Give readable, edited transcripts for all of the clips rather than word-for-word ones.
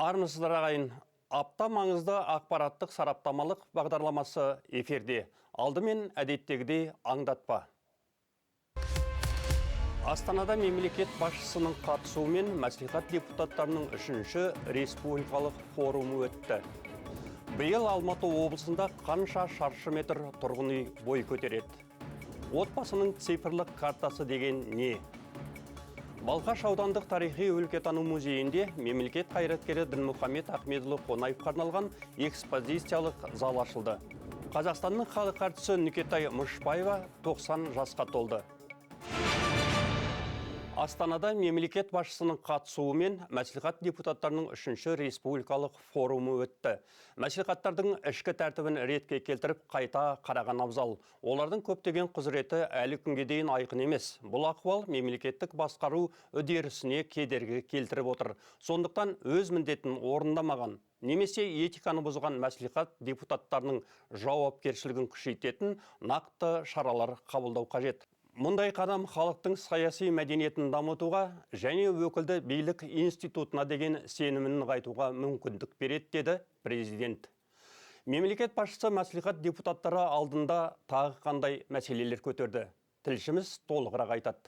Армысыздар, ағайын! Апта маңызды ақпараттық сараптамалық бағдарламасы эфирде. Алдымен әдеттегідей аңдатпа. Астанада мемлекет басшысының қатысуымен мәслихат депутаттарының үшінші республикалық форумы өтті. Биыл Алматы облысында қанша шаршы метр тұрғын үй бой көтереді? Отбасының цифрлық картасы деген не? Балқаш аудандық тарихи өлкетану музейінде мемлекет қайраткері Дінмұхамед Ахмедұлы Қонаевқа арналған экспозициялық зал ашылды. Қазақстанның халық әртісі Нүкетай Мышбаева 90 жасқа толды. Астанада мемлекет басшысының қатысуымен мәслихат депутаттарының үшінші республикалық форумы өтті. Мәслихаттардың ішкі тәртібін ретке келтіріп, қайта қараған абзал. Олардың көптеген құзыреті әлі күнге дейін айқын емес. Бұл ахуал мемлекеттік басқару үдерісіне кедергі келтіріп отыр. Сондықтан өз міндетін орындамаған немесе этиканы бұзған мәслихат депутаттарының жауапкершілігін күшейтетін нақты шаралар қабылдау қажет. Мұндай қадам халықтың саяси мәдениетін дамытуға және өкілді билік институтына деген сенімін нығайтуға мүмкіндік береді, деді президент. Мемлекет басшысы мәслихат депутаттары алдында тағы қандай мәселелер көтерді? Тілшіміз толығырақ айтады.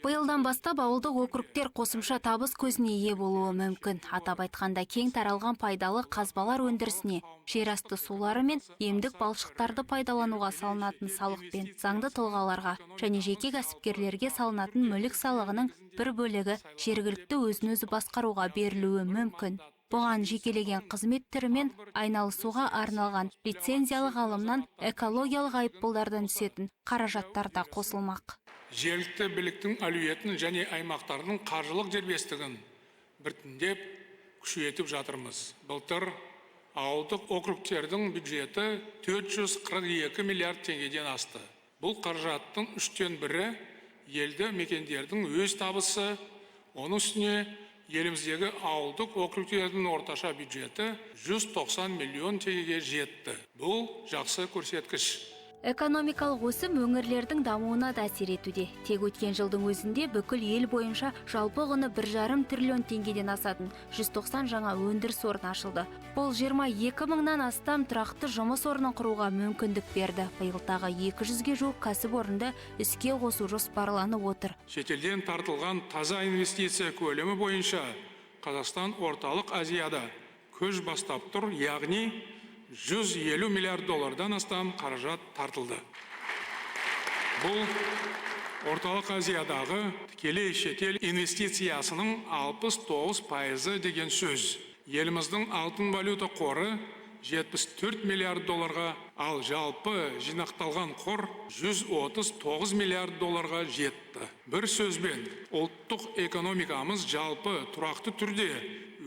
Биылдан бастап ауылдық округтер қосымша табыс көзіне ие болуы мүмкін. Атап айтқанда, кең таралған пайдалы қазбалар өндірісіне, жерасты сулары мен емдік балшықтарды пайдалануға салынатын салық пен заңды тұлғаларға және жеке кәсіпкерлерге салынатын мүлік салығының бір бөлігі жергілікті өзін өзі басқаруға берілуі мүмкін. Бұған жекелеген қызмет түрімен айналысуға арналған лицензиялық алымнан, экологиялық айыппұлдардан түсетін қаражаттар да қосылмақ. Жергілікті биліктің әлеуетін және аймақтардың қаржылық дербестігін біртіндеп күшейтіп жатырмыз. Былтыр ауылдық округтердің бюджеті 442 миллиард теңгеден асты. Бұл қаражаттың үштен бірі елді мекендердің өз табысы. Оның үстіне еліміздегі ауылдық округтердің орташа бюджеті 190 миллион теңгеге жетті. Бұл жақсы көрсеткіш. Экономикалық өсім өңірлердің дамуына да әсер етуде. Тек өткен жылдың өзінде бүкіл ел бойынша жалпы құны 1,5 триллион теңгеден асатын 190 жаңа өндіріс орны ашылды. Бұл 22 мыңнан астам тұрақты жұмыс орнын құруға мүмкіндік берді. Биыл тағы 200-ге жуық кәсіпорынды іске қосу жоспарланып отыр. Шетелден тартылған таза инвестиция көлемі бойынша Қазақстан Орталық Азияда көш бастап тұр, яғни 150 миллиард доллардан астам қаражат тартылды. Бұл Орталық Азиядағы тікелей шетел инвестициясының 69 пайызы деген сөз. Еліміздің алтын валюта қоры 74 миллиард долларға, ал жалпы жинақталған қор 139 миллиард долларға жетті. Бір сөзбен, ұлттық экономикамыз жалпы тұрақты түрде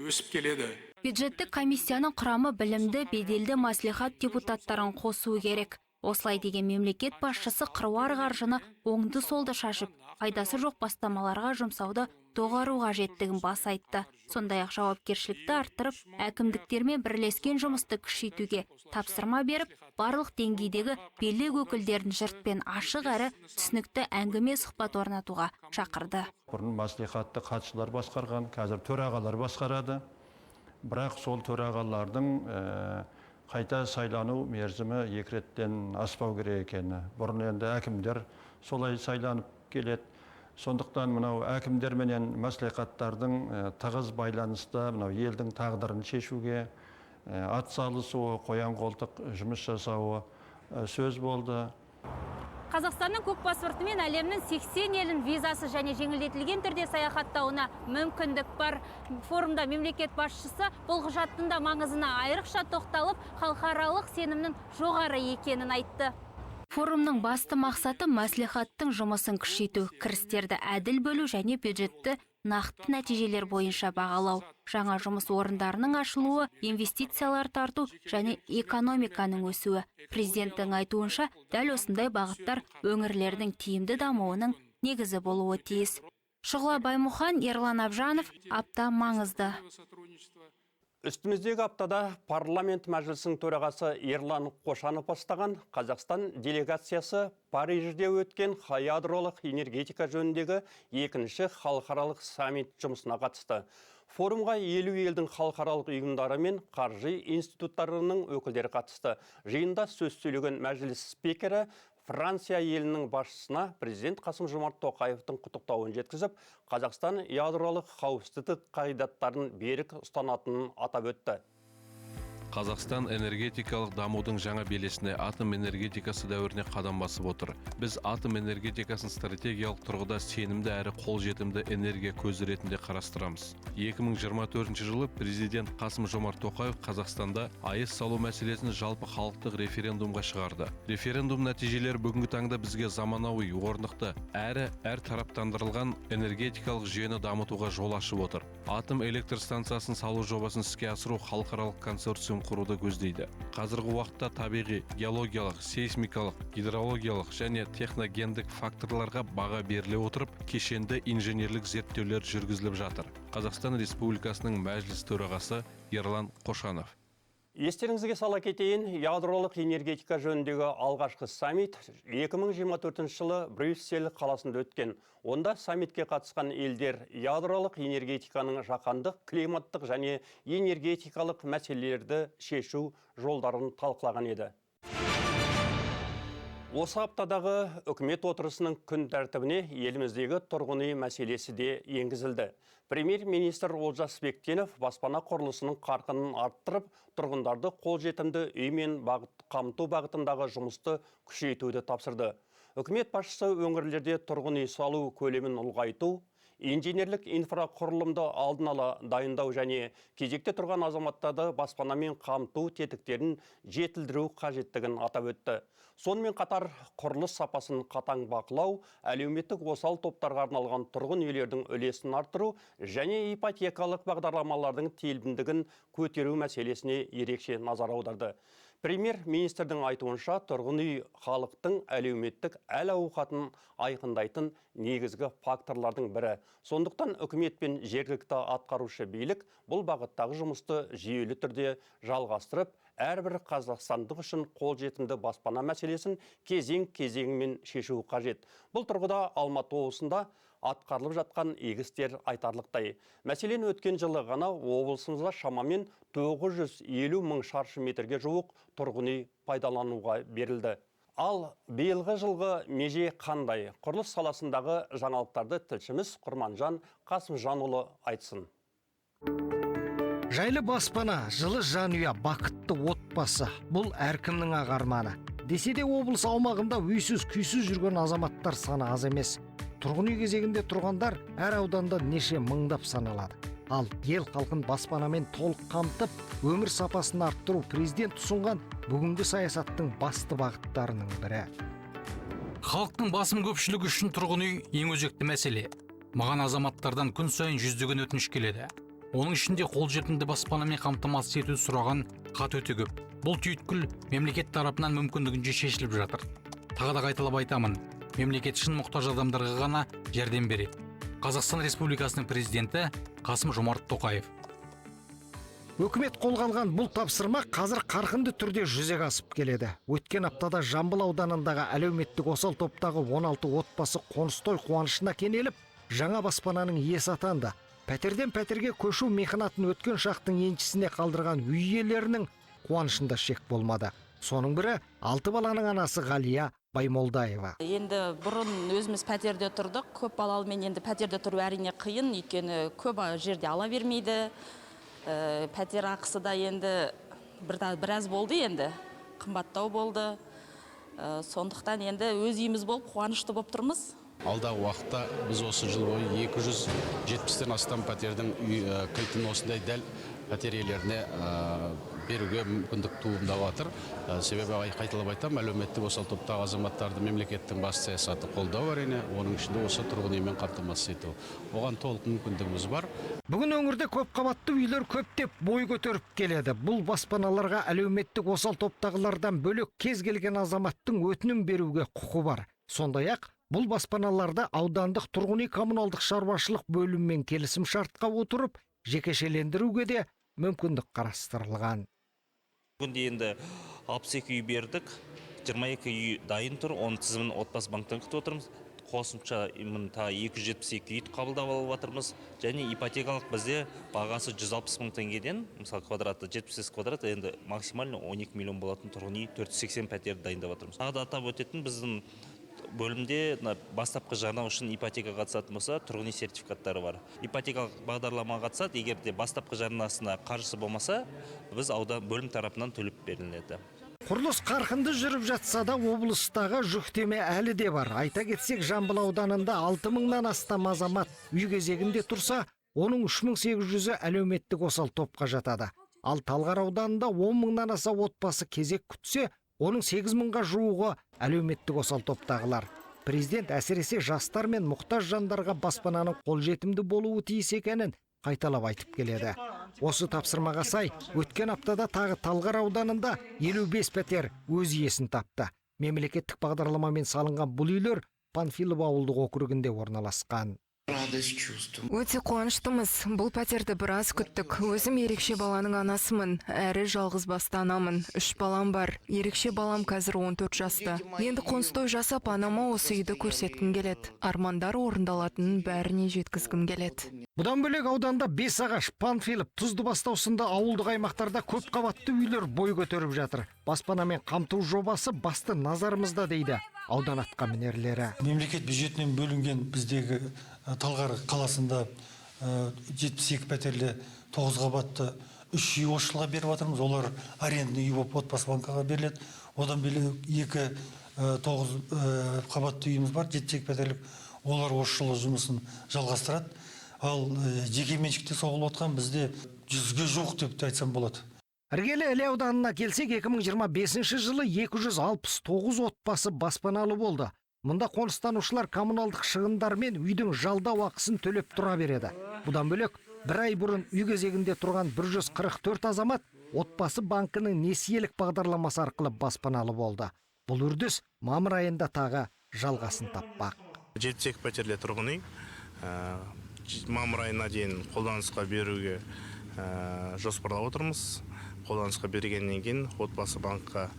өсіп келеді. Бюджеттік комиссияның құрамы білімді, беделді мәслихат депутаттарын қосуы керек. Осылай деген мемлекет басшысы қыруар қаржыны оңды солды шашып, пайдасы жоқ бастамаларға жұмсауды доғару қажеттігін баса айтты. Сондай ақ жауапкершілікті арттырып, әкімдіктермен бірлескен жұмысты күшейтуге тапсырма беріп, барлық деңгейдегі билік өкілдерін жұртпен ашық әрі түсінікті әңгіме, сұхбат орнатуға шақырды. Бұрын мәслихатты хатшылар басқарған, қазір төрағалар басқарады. Бірақ сол төрағалардың қайта сайлану мерзімі екі реттен аспау керек екені. Бұрын енді әкімдер солай сайланып келеді. Сондықтан мынау әкімдер менен мәслихаттардың тығыз байланыста мынау елдің тағдырын шешуге ат салысуы, қоян қолтық жұмыс жасауы сөз болды. Қазақстанның көк паспортымен әлемнің 80 елін визасыз және жеңілдетілген түрде саяхаттауына мүмкіндік бар. Форумда мемлекет басшысы бұл құжаттың да маңызына айрықша тоқталып, халықаралық сенімнің жоғары екенін айтты. Форумның басты мақсаты – мәслихаттың жұмысын күшейту, кірістерді әділ бөлу және бюджетті нақты нәтижелер бойынша бағалау, жаңа жұмыс орындарының ашылуы, инвестициялар тарту және экономиканың өсуі. Президенттің айтуынша, дәл осындай бағыттар өңірлердің тиімді дамуының негізі болуы тиіс. Шұғыла Баймұхан, Ерлан Абжанов, «Апта маңызды». Үстіміздегі аптада парламент мәжілісінің төрағасы Ерлан Қошанов бастаған Қазақстан делегациясы Парижде өткен ядролық энергетика жөніндегі екінші халықаралық саммит жұмысына қатысты. Форумға 50 елдің халықаралық ұйымдары мен қаржы институттарының өкілдері қатысты. Жиында сөз сөйлеген мәжіліс спикері Франция елінің басшысына президент Қасым-Жомарт Тоқаевтың құттықтауын жеткізіп, Қазақстан ядролық қауіпсіздік қағидаттарын берік ұстанатынын атап өтті. Қазақстан энергетикалық дамудың жаңа белесіне, атом энергетикасы дәуіріне қадам басып отыр. Біз атом энергетикасын стратегиялық тұрғыда сенімді әрі қолжетімді энергия көзі ретінде қарастырамыз. 2024 жылы президент Қасым-Жомарт Тоқаев Қазақстанда АЭС салу мәселесін жалпы халықтық референдумға шығарды. Референдум нәтижелері бүгінгі таңда бізге заманауи, орнықты әрі әртараптандырылған энергетикалық жүйені дамытуға жол ашып отыр. Атом электр станциясын салу жобасын іске асыру халықаралық консорциум құруды көздейді. Қазіргі уақытта табиғи, геологиялық, сейсмикалық, гидрологиялық және техногендік факторларға баға беріле отырып, кешенді инженерлік зерттеулер жүргізіліп жатыр. Қазақстан Республикасының Мәжіліс төрағасы Ерлан Қошанов. Естеріңізге сала кетейін, ядролық энергетика жөніндегі алғашқы саммит 2024 жылы Брюссель қаласында өткен. Онда саммитке қатысқан елдер ядролық энергетиканың жаһандық, климаттық және энергетикалық мәселелерді шешу жолдарын талқылаған еді. Осы аптадағы үкімет отырысының күн тәртібіне еліміздегі тұрғын үй мәселесі де енгізілді. Премьер-министр Олжас Бектенов баспана құрылысының қарқынын арттырып, тұрғындарды қолжетімді үймен қамту бағытындағы жұмысты күшейтуді тапсырды. Үкімет басшысы өңірлерде тұрғын үй салу көлемін ұлғайту, инженерлік инфрақұрылымды алдын ала дайындау және кезекте тұрған азаматтарды баспанамен қамту тетіктерін жетілдіру қажеттігін атап өтті. Сонымен қатар құрылыс сапасын қатаң бақылау, әлеуметтік осал топтарға арналған тұрғын үйлердің үлесін арттыру және ипотекалық бағдарламалардың тиімділігін көтеру мәселесіне ерекше назар аударды. Премьер-министрдің айтуынша, тұрғын үй халықтың әлеуметтік әл-ауқатын айқындайтын негізгі факторлардың бірі. Сондықтан үкімет пен жергілікті атқарушы билік бұл бағыттағы жұмысты жүйелі түрде жалғастырып, әрбір қазақстандық үшін қолжетімді баспана мәселесін кезең-кезеңімен шешу қажет. Бұл тұрғыда Алматы облысында атқарылып жатқан игі істер айтарлықтай. Мәселен, өткен жылы ғана облысымызда шамамен 950 мың шаршы метрге жуық тұрғын үй пайдалануға берілді. Ал биылғы жылғы меже қандай? Құрылыс саласындағы жаңалықтарды тілшіміз Құрманжан Қасымжанұлы айтсын. Жайлы баспана, жылы жанұя, бақытты отбасы. Бұл әркімнің ақ арманы. Десе де облыс аумағында үйсіз күйсіз жүрген азаматтар саны аз емес. Тұрғын үй кезегінде тұрғандар әр ауданда неше мыңдап саналады. Ал ел халқын баспанамен толық қамтып, өмір сапасын арттыру президент ұсынған бүгінгі саясаттың басты бағыттарының бірі. Халықтың басым көпшілігі үшін тұрғын үй ең өзекті мәселе. Маған азаматтардан күн сайын жүздеген өтініш келеді. Оның ішінде қолжетімді баспанамен қамтамасыз етуді сұраған хат өте көп. Бұл түйткіл мемлекет тарапынан мүмкіндігінше шешіліп жатыр. Тағы да қайталап айтамын, мемлекет шын мұқтаж адамдарға ғана жәрдем береді. Қазақстан Республикасының президенті Қасым-Жомарт Тоқаев. Үкімет қолға алған бұл тапсырма қазір қарқынды түрде жүзеге асып келеді. Өткен аптада Жамбыл ауданындағы әлеуметтік осал топтағы 16 отбасы қоныс той қуанышына кенеліп, жаңа баспананың иесі атанды. Пәтерден пәтерге көшу мехнатын өткен шақтың еншісіне қалдырған үй иелерінің қуанышында шек болмады. Соның бірі 6 баланың анасы Ғалия Баймолдаева. Енді бұрын өзіміз пәтерде тұрдық, көп балалымен енді пәтерде тұру әрине қиын, өйткені көп жерде ала бермейді. Пәтер ақысы да енді біраз болды енді, қымбаттау болды. Сондықтан енді өз үйіміз болып қуанышты болып тұрмыз. Алдағы уақытта біз осы жыл бойы 270-тен астам пәтердің кілтін осындай дәл пәтер иелеріне беруге мүмкіндік туындап жатыр. Себебі қайталап айтамын, әлеуметтік осал топтағы азаматтарды мемлекеттің басты саясаты қолдау әрине, оның ішінде осы тұрғын үймен қамтамасыз ету. Оған толық мүмкіндігіміз бар. Бүгін өңірде көпқабатты үйлер көптеп бой көтеріп келеді. Бұл баспаналарға әлеуметтік осал топтағылардан бөлек кез келген азаматтың өтінім беруге құқы бар. Сондай-ақ бұл баспаналарды аудандық тұрғын үй коммуналдық шаруашылық бөлімімен келісім шартқа отырып, жекешелендіруге де мүмкіндік қарастырылған. Бүгінде енді 62 үй бердік, 22 үй дайын тұр, оның тізімін Отбасы банктен күтіп отырмыз. Қосымша тағы 272 үй қабылдап алып жатырмыз. Және ипотекалық бізде бағасы 160 мың теңгеден, мысалы квадраты 75 квадрат, енді максимально 12 миллион болатын тұрғын үй 480 пәтерді дайындап жатырмыз. Тағы да атап өтетін, біздің бөлімде бастапқы жарна үшін ипотекаға қатысатын болса, тұрғын үй сертификаттары бар. Ипотекалық бағдарламаға қатысады, егер де бастапқы жарнасына қаржысы болмаса, біз аудан бөлім тарапынан төлеп беріледі. Құрылыс қарқынды жүріп жатса да, облыстағы жүктеме әлі де бар. Айта кетсек, Жамбыл ауданында 6000-нан астам азамат үй кезегінде тұрса, оның 3800-і әлеуметтік осал топқа жатады. Ал Талғар ауданында 10 мыңнан аса отбасы кезек күтсе, оның 8 мыңға жуығы әлеуметтік осал топтағылар. Президент әсіресе жастар мен мұқтаж жандарға баспананың қолжетімді болуы тиіс екенін қайталап айтып келеді. Осы тапсырмаға сай өткен аптада тағы Талғар ауданында 55 пәтер өз иесін тапты. Мемлекеттік бағдарламамен салынған бұл үйлер Панфилов ауылдық округінде орналасқан. Өте қуаныштымыз. Бұл пәтерді біраз күттік. Өзім ерекше баланың анасымын, әрі жалғыз басты анамын. 3 балам бар. Ерекше балам қазір 14 жаста. Енді қоныс той жасап, анама осы үйді көрсеткім келеді. Армандар орындалатынын бәріне жеткізгім келеді. Бұдан бөлек ауданда Бесағаш, Панфилов, Тұздыбастау сынды ауылдық аймақтарда көп қабатты үйлер бой көтеріп жатыр. Баспанамен қамту жобасы басты назарымызда, дейді аудан атқамінерлері. Мемлекет бюджетінен бөлінген біздегі Талғар қаласында 72 пәтерлі 9 қабатты 3 үй осы жылға беріп жатырмыз. Олар арендный үй болып отбасы банкаға беріледі. Одан бөлек 2 9 қабатты үйіміз бар, 72 пәтерлік. Олар осы жылы жұмысын жалғастырады. Ал жеке меншікте соғылып отқан бізде 100-ге жуық деп те айтсам болады. Іргелі Іле ауданына келсек, 2025 жылы 269 отбасы баспаналы болды. Мұнда қоныстанушылар коммуналдық шығындар мен үйдің жалдау ақысын төлеп тұра береді. Бұдан бөлек, бір ай бұрын үй кезегінде тұрған 144 азамат отбасы банкінің несиелік бағдарламасы арқылы баспаналы болды. Бұл үрдіс мамыр айында тағы жалғасын таппақ. 72 пәтерлі тұрғын үй мамыр айына дейін қолданысқа беруге жоспарлап отырмыз. Қолданысқа бергеннен кейін отбасы банкқа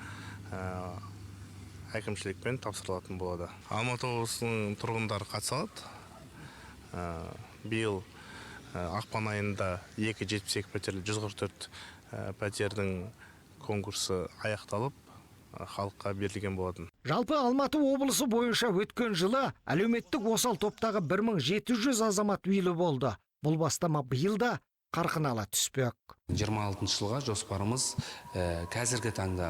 әкімшілікпен тапсырылатын болады. Алматы облысының тұрғындары қатыса алады. Биыл ақпан айында 272 пәтерлі 144 пәтердің конкурсы аяқталып, халыққа берілген болатын. Жалпы Алматы облысы бойынша өткен жылы әлеуметтік осал топтағы 1700 азамат үйлі болды. Бұл бастама биыл да қарқын ала түспек. 26 жылға жоспарымыз қазіргі таңда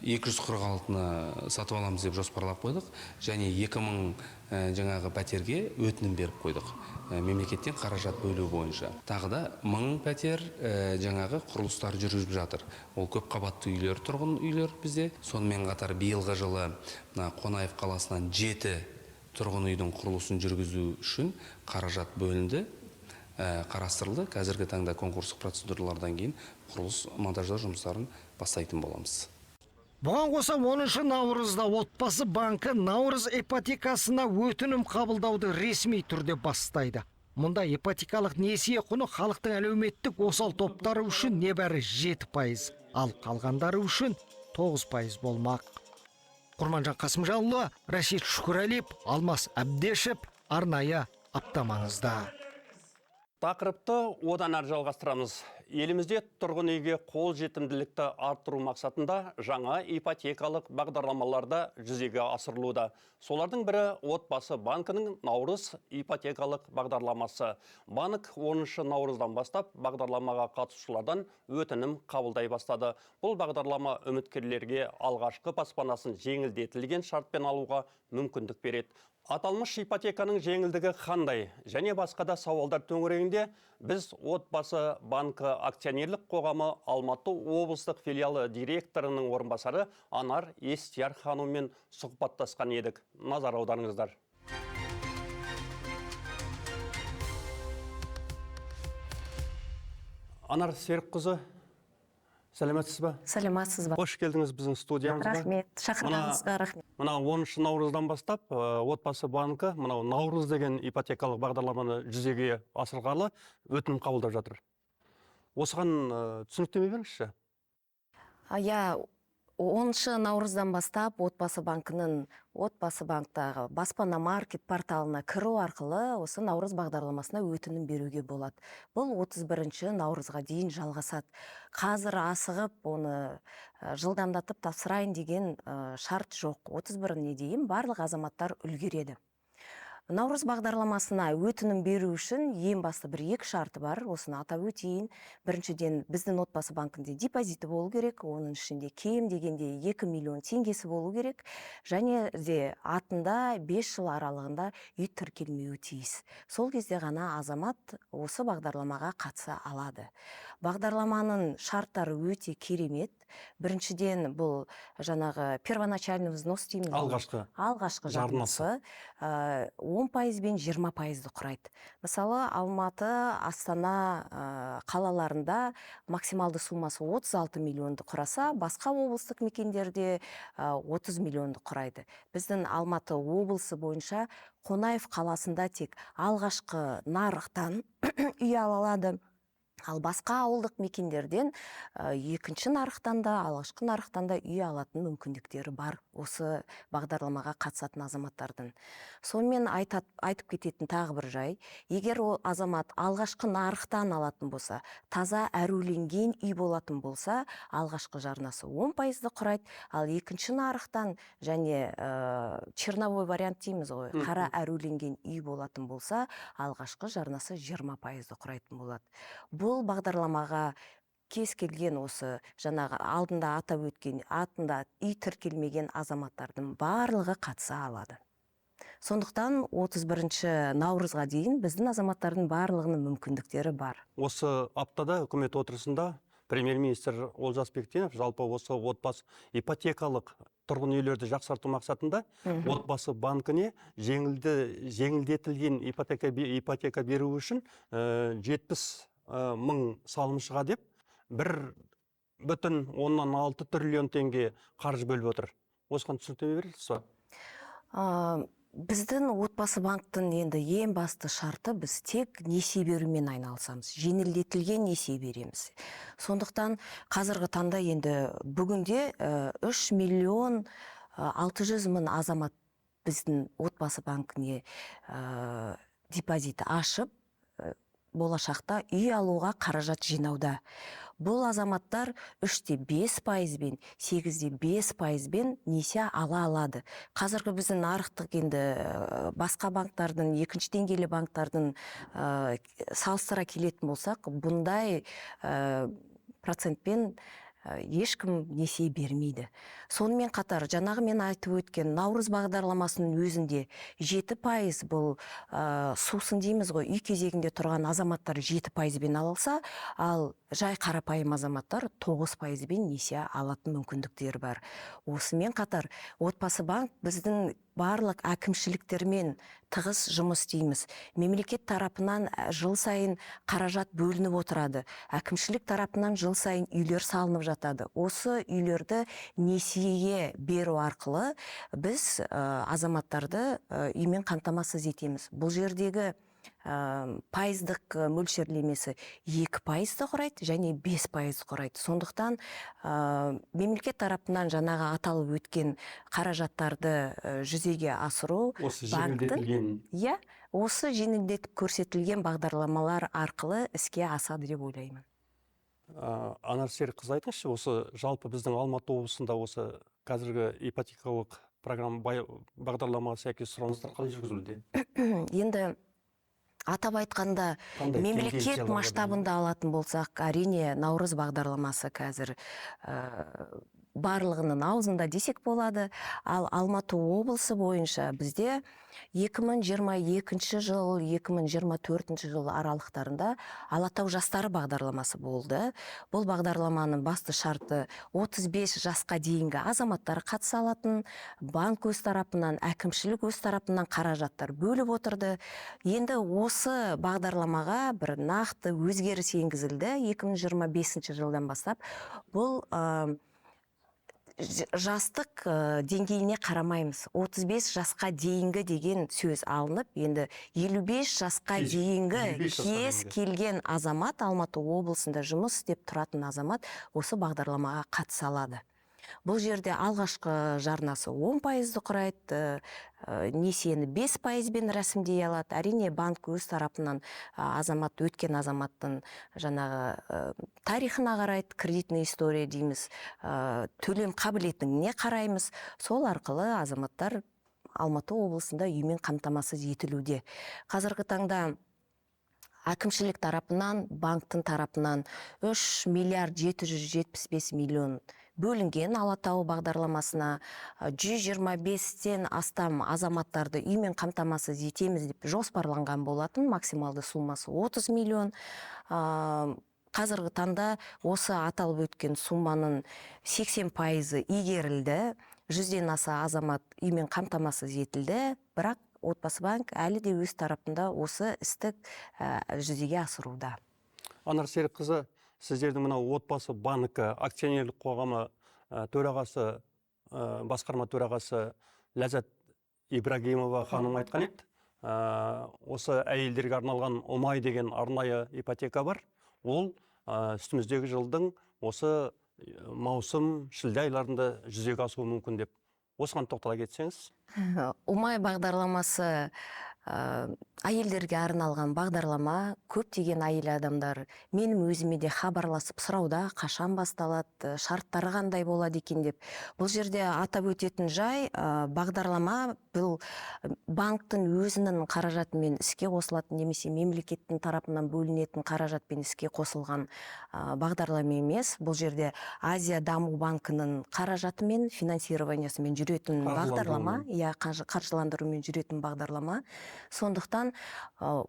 246-ны сатып аламыз деп жоспарлап қойдық, және 2000 жаңағы пәтерге өтінім беріп қойдық мемлекеттен қаражат бөлу бойынша. Тағы да 1000 пәтер жаңағы құрылыстар жүргізіп жатыр. Ол көп қабатты үйлер, тұрғын үйлер бізде. Сонымен қатар биылғы жылы мына Қонаев қаласынан 7 тұрғын үйдің құрылысын жүргізу үшін қаражат бөлінді, қарастырылды. Қазіргі таңда конкурстық процедуралардан кейін құрылыс монтаждау жұмыстарын бастайтын боламыз. Бұған қоса 10 наурызда отбасы банкі наурыз ипотекасына өтінім қабылдауды ресми түрде бастайды. Мұнда ипотекалық несие құны халықтың әлеуметтік осал топтары үшін небәрі 7%, ал қалғандары үшін 9% болмақ. Құрманжан Қасымжанұлы, Рашид Шүкірәлиев, Алмас Әбдешев, арнайы аптамаңызда. Тақырыпты одан әрі жалғастырамыз. Елімізде тұрғын үйге қол жетімділікті арттыру мақсатында жаңа ипотекалық бағдарламаларда жүзеге асырылуда. Солардың бірі отбасы банкінің наурыз ипотекалық бағдарламасы. Банк 10 наурыздан бастап бағдарламаға қатысушылардан өтінім қабылдай бастады. Бұл бағдарлама үміткерлерге алғашқы баспанасын жеңілдетілген шартпен алуға мүмкіндік береді. Аталмыш ипотеканың жеңілдігі қандай және басқа да сауалдар төңірегінде біз отбасы банкі акционерлік қоғамы Алматы облыстық филиалы директорының орынбасары Анар Естияр ханыммен сұхбаттасқан едік. Назар аударыңыздар. Анар Серікқызы, сәлеметсіз бе? Сәлеметсіз бе? Қош келдіңіз біздің студиямызға. Рахмет, шақырғаныңызға рахмет. Мына 10 наурыздан бастап отбасы банкі мынау наурыз деген ипотекалық бағдарламаны жүзеге асырғалы өтінім қабылдап жатыр. Осыған түсініктеме беріңізші. Иә, 10 наурыздан бастап Отбасы банкінің, Отбасы банктағы Баспана Маркет порталына кіру арқылы осы Наурыз бағдарламасына өтінім беруге болады. Бұл 31 наурызға дейін жалғасады. Қазір асығып оны жылдамдатып тапсырайын деген шарт жоқ. 31-не дейін барлық азаматтар үлгереді. Наурыз бағдарламасына өтінім беру үшін ең басты бір екі шарты бар, осыны атап өтейін. Біріншіден, біздің Отбасы банкінде депозиті болу керек, оның ішінде кем дегенде 2 миллион теңгесі болу керек, және де атында 5 жыл аралығында үй тіркелмеуі тиіс. Сол кезде ғана азамат осы бағдарламаға қатыса алады. Бағдарламаның шарттары өте керемет. Біріншіден, бұл жаңағы первоначальный взнос дейміз ғой. Алғашқы Алғашқы жарнасы. жарнасы 10% пен 20%-ды құрайды. Мысалы, Алматы, Астана қалаларында максималды суммасы 36 миллионды құраса, басқа облыстық мекендерде 30 миллионды құрайды. Біздің Алматы облысы бойынша Қонаев қаласында тек алғашқы нарықтан үй ала алады. Ал басқа ауылдық мекендерден екінші нарықтан да, алғашқы нарықтан да үй алатын мүмкіндіктері бар осы бағдарламаға қатысатын азаматтардың. Сонымен айтып кететін тағы бір жай, егер ол азамат алғашқы нарықтан алатын болса, таза әруленген үй болатын болса, алғашқы жарнасы 10%-ды құрайды, ал екінші нарықтан және черновой вариант дейміз ғой, қара әруленген үй болатын болса, алғашқы жарнасы 20%-ды құрайтын болады. Бұл бағдарламаға кез келген осы жаңағы алдында атап өткен атында үй тіркелмеген азаматтардың барлығы қатыса алады. Сондықтан 31 наурызға дейін біздің азаматтардың барлығының мүмкіндіктері бар. Осы аптада үкімет отырысында премьер-министр Олжас Бектенов жалпы осы отбасы ипотекалық тұрғын үйлерді жақсарту мақсатында Отбасы банкіне жеңілдетілген ипотека беру үшін 70 мың салымшыға деп 1,6 триллион теңге қаржы бөліп отыр. Осыған түсініктеме бересіз ба? Біздің Отбасы банктың енді ең басты шарты: біз тек несие берумен айналысамыз, жеңілдетілген несие береміз. Сондықтан қазіргі таңда енді бүгінде 3 миллион 600 мың азамат біздің Отбасы банкіне депозит ашып, болашақта үй алуға қаражат жинауда. Бұл азаматтар 3,5 пайызбен, 8,5 пайызбен несие ала алады. Қазіргі біздің нарықтық енді басқа банктардың, екінші деңгейлі банктардың салыстыра келетін болсақ, бұндай процентпен ешкім несие бермейді. Сонымен қатар, жаңағы мен айтып өткен Наурыз бағдарламасының өзінде 7% бұл сусын дейміз ғой, үй кезегінде тұрған азаматтар 7 пайызбен ала алса, ал жай қарапайым азаматтар 9 пайызбен несие алатын мүмкіндіктері бар. Осымен қатар, Отбасы банк біздің барлық әкімшіліктермен тығыз жұмыс істейміз. Мемлекет тарапынан жыл сайын қаражат бөлініп отырады. Әкімшілік тарапынан жыл сайын үйлер салынып жатады. Осы үйлерді несиеге беру арқылы біз азаматтарды үймен қамтамасыз етеміз. Бұл жердегі пайыздық мөлшерлемесі 2 пайызды құрайды және 5 пайызды құрайды. Сондықтан мемлекет тарапынан жаңағы аталып өткен қаражаттарды жүзеге асыру Осы банктің жеңілдетілген иә, осы жеңілдетіп көрсетілген бағдарламалар арқылы іске асады деп ойлаймын. Анар Серікқызы, айтыңызшы, осы жалпы біздің Алматы облысында осы қазіргі ипотекалық программа бағдарламаға сәйкес сұраныстар қалай жүргізілуде? Енді атап айтқанда, Қандай мемлекет тенденциялар бар? масштабында алатын болсақ, әрине, Наурыз бағдарламасы қазір барлығының аузында десек болады. Ал Алматы облысы бойынша бізде 2022 жыл, 2024 жыл аралықтарында Алатау жастары бағдарламасы болды. Бұл бағдарламаның басты шарты: 35 жасқа дейінгі азаматтар қатыса алатын. Банк өз тарапынан, әкімшілік өз тарапынан қаражаттар бөліп отырды. Енді осы бағдарламаға бір нақты өзгеріс енгізілді 2025 жылдан бастап. Бұл жастық деңгейіне қарамаймыз. 35 жасқа дейінгі деген сөз алынып, енді 55 жасқа дейінгі 55 жасқа кез дейінгі. келген азамат, Алматы облысында жұмыс істеп тұратын азамат осы бағдарламаға қатыса алады. Бұл жерде алғашқы жарнасы 10%-ды құрайды, несиені 5%-бен рәсімдей алады. Әрине, банк өз тарапынан азамат, өткен азаматтың жаңағы тарихына қарайды, кредитная история дейміз, төлем қабілетіне қараймыз. Сол арқылы азаматтар Алматы облысында үймен қамтамасыз етілуде. Қазіргі таңда әкімшілік тарапынан, банктың тарапынан 3 миллиард 775 миллион бөлінген Алатау бағдарламасына. 125-тен астам азаматтарды үймен қамтамасыз етеміз деп жоспарланған болатын. Максималды суммасы 30 миллион. Қазіргі таңда осы аталып өткен сумманың 80%-ы игерілді. 100-ден аса азамат үймен қамтамасыз етілді, бірақ Отбасы банк әлі де өз тарапында осы істі жүзеге асыруда. Анар Серікқызы, сіздердің мынау Отбасы банкі акционерлік қоғамы төрағасы, басқарма төрағасы Ләззат Ибрагимова ханым айтқан еді. Осы әйелдерге арналған Ұмай деген арнайы ипотека бар. Ол үстіміздегі жылдың осы маусым, шілде айларында жүзеге асуы мүмкін деп. Осыған тоқтала кетсеңіз. Ұмай бағдарламасы әйелдерге арналған бағдарлама. Көптеген әйел адамдар менің өзіме де хабарласып сұрауда, қашан басталады, шарттары қандай болады екен деп. Бұл жерде атап өтетін жай, бағдарлама бұл банктың өзінің қаражатымен іске қосылатын немесе мемлекеттің тарапынан бөлінетін қаражатпен іске қосылған бағдарлама емес. Бұл жерде Азия даму банкінің қаражатымен, финансированиясымен жүретін бағдарлама, иә, қаржыландырумен жүретін бағдарлама. Сондықтан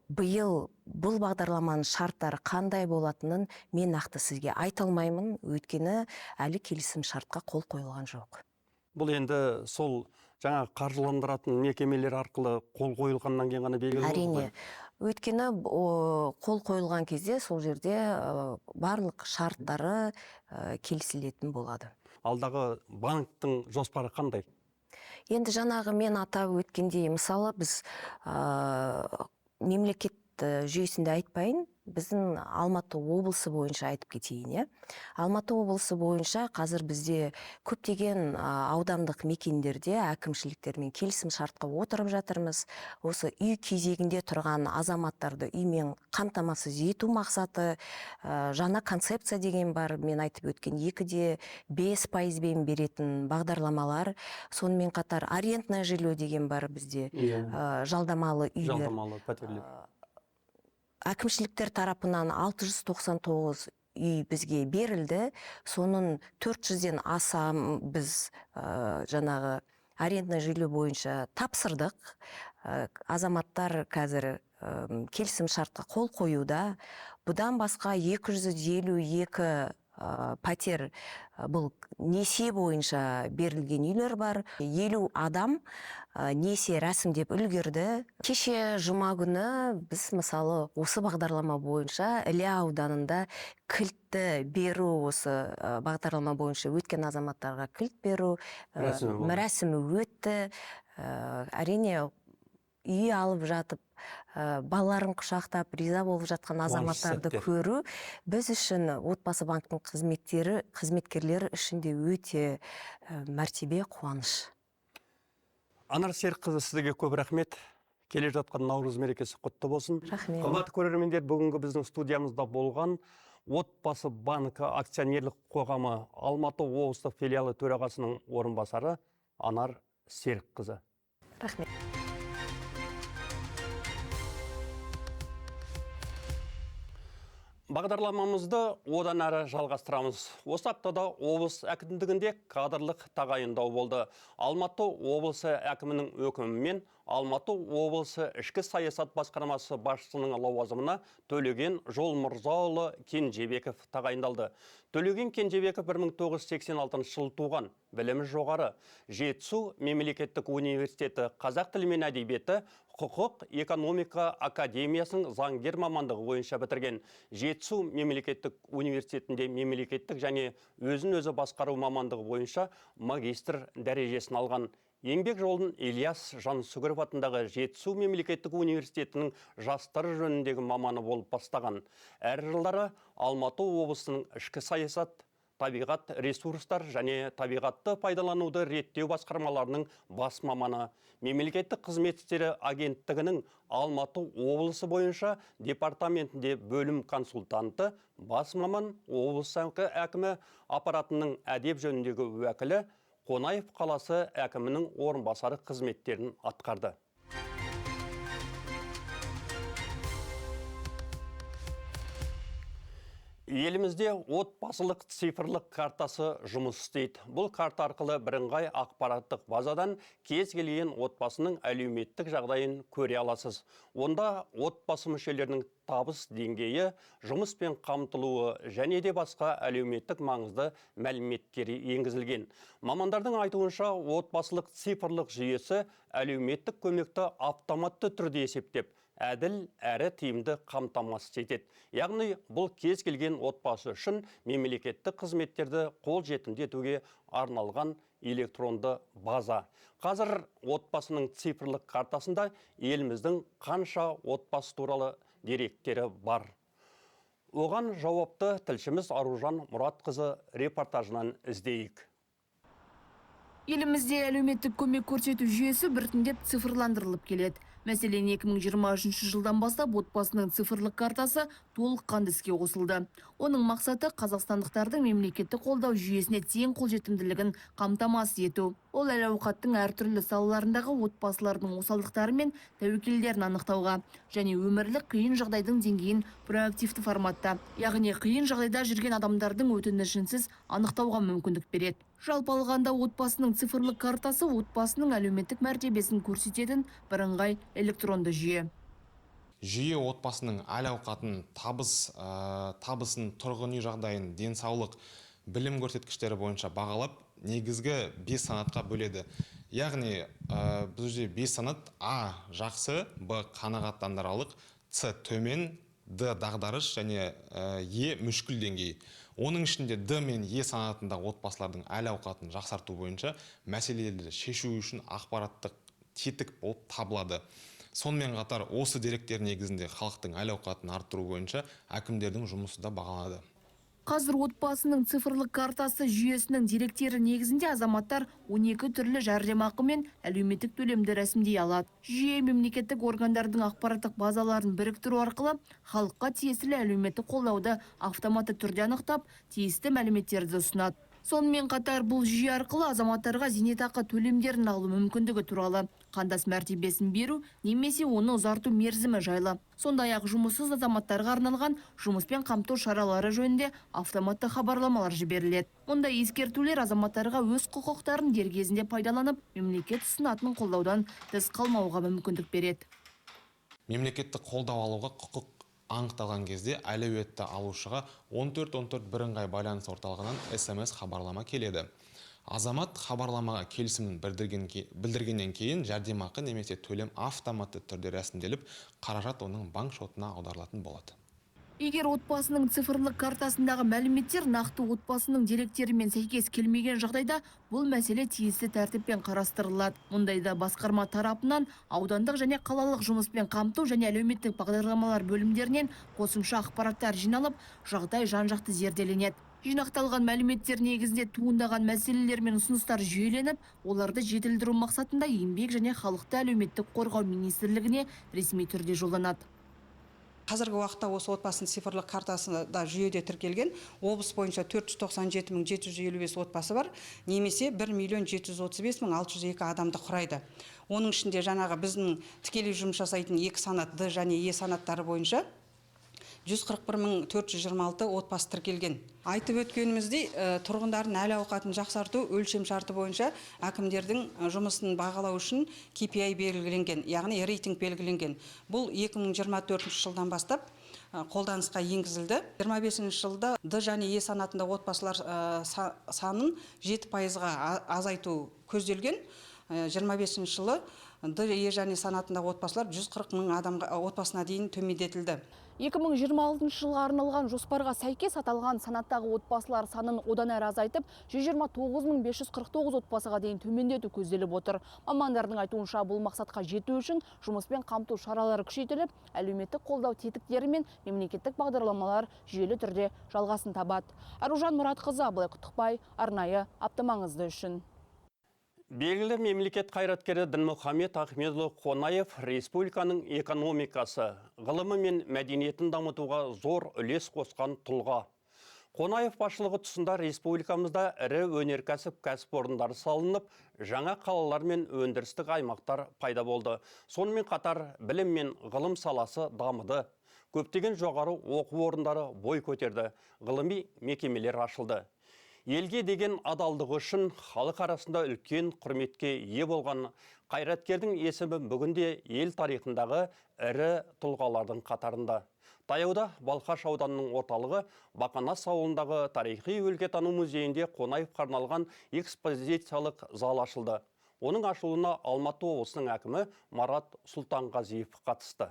биыл бұл бағдарламаның шарттары қандай болатынын мен нақты сізге айта алмаймын, өйткені әлі келісім шартқа қол қойылған жоқ. Бұл енді сол жаңа қаржыландыратын мекемелер арқылы қол қойылғаннан кейін ғана белгілі болады. Әрине, өйткені қол қойылған кезде сол жерде барлық шарттары келісілетін болады. Алдағы банктың жоспары қандай? Енді жаңағы мен атап өткендей, мысалы, біз мемлекет жүйесінде айтпайын, біздің Алматы облысы бойынша айтып кетейін, иә. Алматы облысы бойынша қазір бізде көптеген аудандық мекендерде әкімшіліктермен келісім шартқа отырып жатырмыз. Осы үй кезегінде тұрған азаматтарды үймен қамтамасыз ету мақсаты, жаңа концепция деген бар, мен айтып өткен 2,5%-бен беретін бағдарламалар. Сонымен қатар арендное жилье деген бар бізде, жалдамалы үйлер. Жалдамалы пәтерлер. Әкімшіліктер тарапынан 699 үй бізге берілді. Соның 400-ден аса біз жаңағы арендное жилье бойынша тапсырдық. Азаматтар қазір келісім шартқа қол қоюда. Бұдан басқа 252 пәтер бұл несие бойынша берілген үйлер бар. 50 адам несие рәсімдеп үлгерді. Кеше жұма күні біз мысалы осы бағдарлама бойынша Іле ауданында кілтті беру, осы бағдарлама бойынша өткен азаматтарға кілт беру рәсімі өтті. Әрине, үй алып жатып, балаларын құшақтап, риза болып жатқан азаматтарды көру біз үшін, Отбасы банктың қызметкерлері үшін де өте мәртебе, қуаныш. Анар Серікқызы, сізге көп рахмет. Келе жатқан Наурыз мерекесі құтты болсын. Рахмет. Қымбатты көрермендер, бүгінгі біздің студиямызда болған Отбасы банкі акционерлік қоғамы Алматы облыстық филиалы төрағасының орынбасары Анар Серікқызы. Рахмет. Бағдарламамызды одан әрі жалғастырамыз. Осы аптада облыс әкімдігінде кадрлық тағайындау болды. Алматы облысы әкімінің өкімімен Алматы облысы ішкі саясат басқармасы басшысының лауазымына Төлеген Жолмырзаұлы Кенжебеков тағайындалды. Төлеген Кенжебеков 1986 жылы туған, білімі жоғары. Жетісу мемлекеттік университеті қазақ тілі мен әдебиеті, құқық, экономика академиясының заңгер мамандығы бойынша бітірген. Жетісу мемлекеттік университетінде мемлекеттік және өзін-өзі басқару мамандығы бойынша магистр дәрежесін алған. Еңбек жолын Ильяс Жансүгіров атындағы Жетісу мемлекеттік университетінің жастар жөніндегі маманы болып бастаған. Әр жылдары Алматы облысының ішкі саясат Табиғат ресурстар және табиғатты пайдалануды реттеу басқармаларының бас маманы, мемлекеттік қызмет істері агенттігінің Алматы облысы бойынша департаментінде бөлім консультанты, бас маман, облыс әкімі аппаратының әдеп жөніндегі уәкілі, Қонаев қаласы әкімінің орынбасары қызметтерін атқарды. Елімізде отбасылық цифрлық картасы жұмыс істейді. Бұл карта арқылы бірыңғай ақпараттық базадан кез келген отбасының әлеуметтік жағдайын көре аласыз. Онда отбасы мүшелерінің табыс деңгейі, жұмыспен қамтылуы және де басқа әлеуметтік маңызды мәліметтер енгізілген. Мамандардың айтуынша, отбасылық цифрлық жүйесі әлеуметтік көмекті автоматты түрде есептеп, әділ әрі тиімді қамтамасыз етеді. Яғни бұл кез келген отбасы үшін мемлекеттік қызметтерді қол жетімді етуге арналған электронды база. Қазір отбасының цифрлық картасында еліміздің қанша отбасы туралы деректері бар. Оған жауапты тілшіміз Аружан Мұратқызы репортажынан іздейік. Елімізде әлеуметтік көмек көрсету жүйесі біртіндеп цифрландырылып келеді. Мәселен, 2023 жылдан бастап отбасының цифрлық картасы толыққанды іске қосылды. Оның мақсаты қазақстандықтардың мемлекеттік қолдау жүйесіне тең қолжетімділігін қамтамасыз ету. Ол әл-ауқаттың әртүрлі салаларындағы отбасылардың осалдықтары мен тәуекелдерін анықтауға және өмірлік қиын жағдайдың деңгейін проактивті форматта, яғни қиын жағдайда жүрген адамдардың өтінішінсіз анықтауға мүмкіндік береді. Жалпы алғанда, отбасының цифрлық картасы отбасының әлеуметтік мәртебесін көрсететін бірыңғай электронды жүйе. Жүйе отбасының әл-ауқатын, табысын, тұрғын үй жағдайын, денсаулық, білім көрсеткіштері бойынша бағалап, негізгі 5 санатқа бөледі. Яғни, бұл жерде 5 санат: А жақсы, Б қанағаттандырарлық, С төмен, Д дағдарыс және Е мүшкіл деңгей. Оның ішінде Д мен Е санатында отбасылардың әл-ауқатын жақсарту бойынша мәселелерді шешу үшін ақпараттық тетік болып табылады. Сонымен қатар осы деректер негізінде халықтың әл-ауқатын арттыру бойынша әкімдердің жұмысы да бағаланады. Қазір отбасының цифрлық картасы жүйесінің деректері негізінде азаматтар 12 түрлі жәрдемақы мен әлеуметтік төлемді рәсімдей алады. Жүйе мемлекеттік органдардың ақпараттық базаларын біріктіру арқылы халыққа тиесілі әлеуметтік қолдауды автоматты түрде анықтап, тиісті мәліметтерді ұсынады. Сонымен қатар бұл жүйе арқылы азаматтарға зейнетақы төлемдерін алу мүмкіндігі туралы, қандас мәртебесін беру немесе оны ұзарту мерзімі жайлы. Сондай-ақ жұмыссыз азаматтарға арналған жұмыспен қамту шаралары жөнінде автоматты хабарламалар жіберіледі. Мұндай ескертулер азаматтарға өз құқықтарын дер кезінде пайдаланып, мемлекет ұсынатын қолдаудан тыс қалмауға мүмкіндік береді. Мемлекеттік қолдау алуға құқық анықталған кезде әлеуетті алушыға 14-14 бірыңғай байланыс орталығынан СМС хабарлама келеді. Азамат хабарламаға келісімін білдіргеннен кейін жәрдемақы немесе төлем автоматты түрде рәсімделіп, қаражат оның банк шотына аударылатын болады. Егер отбасының цифрлық картасындағы мәліметтер нақты отбасының деректерімен сәйкес келмеген жағдайда, бұл мәселе тиісті тәртіппен қарастырылады. Мұндайда басқарма тарапынан аудандық және қалалық жұмыспен қамту және әлеуметтік бағдарламалар бөлімдерінен қосымша ақпараттар жиналып, жағдай жан-жақты зерделенеді. Жинақталған мәліметтер негізінде туындаған мәселелер мен ұсыныстар жүйеленіп, оларды жетілдіру мақсатында Еңбек және халықты әлеуметтік қорғау министрлігіне ресми түрде жолданады. Қазіргі уақытта осы отбасының цифрлық картасында жүйеде тіркелген облыс бойынша 497 755 отбасы бар, немесе 1 735 602 адамды құрайды. Оның ішінде жаңағы біздің тікелей жұмыс жасайтын екі санат Д және Е санаттары бойынша 141 426 отбасы тіркелген. Айтып өткеніміздей, тұрғындардың әл-ауқатын жақсарту өлшем шарты бойынша әкімдердің жұмысын бағалау үшін KPI белгіленген, яғни рейтинг белгіленген. Бұл 2024 жылдан бастап қолданысқа енгізілді. 25 жылда Д және Е санатында отбасылар санын 7%-ға азайту көзделген. 25 жылы Д, Е және санатындағы отбасылар 140 мың адамға отбасына дейін төмендетілді. 2026 жылға арналған жоспарға сәйкес аталған санаттағы отбасылар санын одан әрі азайтып, 129 549 отбасыға дейін төмендету көзделіп отыр. Мамандардың айтуынша, бұл мақсатқа жету үшін жұмыспен қамту шаралары күшейтіліп, әлеуметтік қолдау тетіктері мен мемлекеттік бағдарламалар жүйелі түрде жалғасын табады. Аружан Мұратқызы, Абылай Құттықбай, арнайы Аптамаңызды үшін. Белгілі мемлекет қайраткері Дінмұхамед Ахметұлы Қонаев республиканың экономикасы, ғылымы мен мәдениетін дамытуға зор үлес қосқан тұлға. Қонаев басшылығы тұсында республикамызда ірі өнеркәсіп кәсіпорындары салынып, жаңа қалалар мен өндірістік аймақтар пайда болды. Сонымен қатар білім мен ғылым саласы дамыды. Көптеген жоғары оқу орындары бой көтерді, ғылыми мекемелер ашылды. Елге деген адалдығы үшін халық арасында үлкен құрметке ие болған қайраткердің есімі бүгінде ел тарихындағы ірі тұлғалардың қатарында. Таяуда Балқаш ауданының орталығы Бақанас ауылындағы тарихи өлкетану музейінде Қонаевқа арналған экспозициялық зал ашылды. Оның ашылуына Алматы облысының әкімі Марат Сұлтанғазиев қатысты.